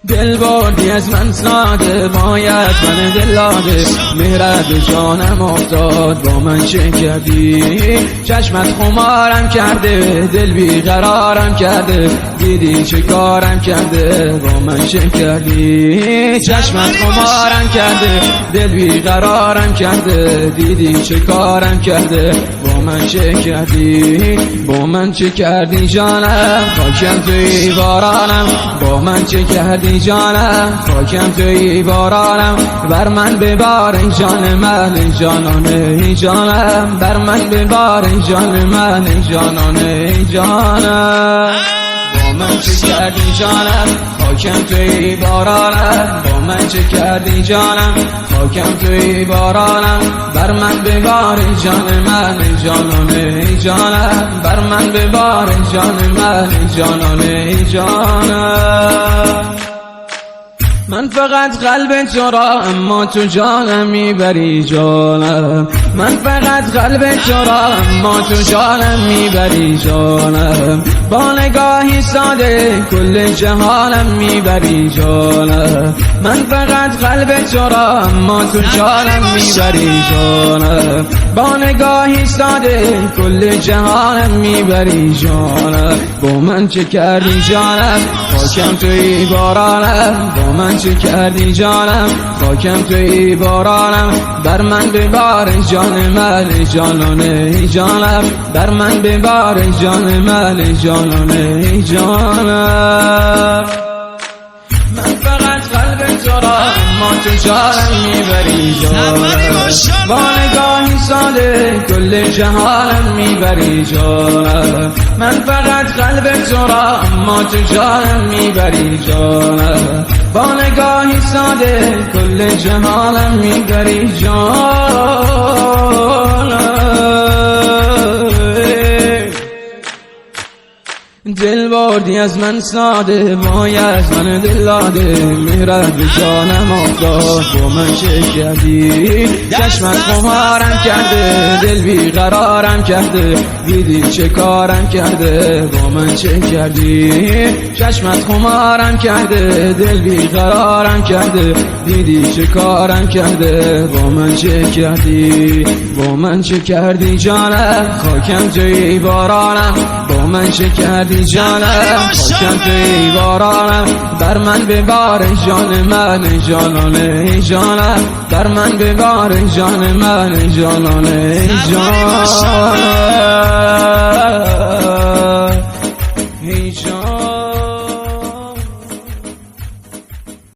دل بردی از من ساده، باید من دل داده، مهرت به جانم افتاد، با من چه کردی؟ چشمت خمارم کرده، دل بیقرارم کرده، دیدی چه کارم کرده، با من چه کردی؟ چشمت خمارم کرده، دل بیقرارم کرده، دیدی چه کارم کرده، با من چه کردی؟ با من چه کردی جانم؟ خاکم توی بارانم، با من چه کردی جانم؟ خاکم توی بارانم، بر من ببار ای جان من، ای جانانه ای جانم، بر من ببار ای جان من، ای جانانه ای جانم. با من چه کردی جانم؟ خاکم توی بارانم، با من چه کردی جانم؟ خاکم توی بارانم، بر من ببار ای جان من، ای جانانه ای جانم، بر من ببار ای جان من، ای جانانه ای جانم. من فقط قلب تو را، اما تو جانم میبری جانم، من فقط قلب تو را، اما تو جانم میبری جانم، با نگاهی ساده کل جهانم میبری جانم، من فقط قلب تو را، اما تو جانم میبری جانم، با نگاهی ساده کل جهانم میبری جانم. با من چه کردی جانم؟ خاکم توی بارانم، با من چه کردی جانم؟ خاکم توی بارانم، بر من ببار ای جان من، ای جانانه ای جانم، بر من ببار ای جان من، ای جانانه ای جانم. من فقط قلب تو را، اما تو جانم میبری جانم، با نگاهی ساده کل جهانم میبری جانم، من فقط قلب تو را، اما تو جانم میبری جانم، با نگاهی ساده کل جهانم میبری جانم. دل بردی از من ساده، وای از من دل داده، مهرت به جانم افتاد، با من چه کردی؟ چشمت خمارم کرده، دل بیقرارم کرده، دیدی چه کارم کرده، با من چه کردی؟ چشمت خمارم کرده، دل بیقرارم کرده، دیدی چه کارم کرده، با من چه کردی؟ با من چه کردی جانم؟ خاکم توی بارانم، با من چه کردی جانم؟ خاکم توی بارانم، بر من ببار ای جان من، ای جانانه ای جانم، بر من ببار ای جان من، ای جانانه ای جانم.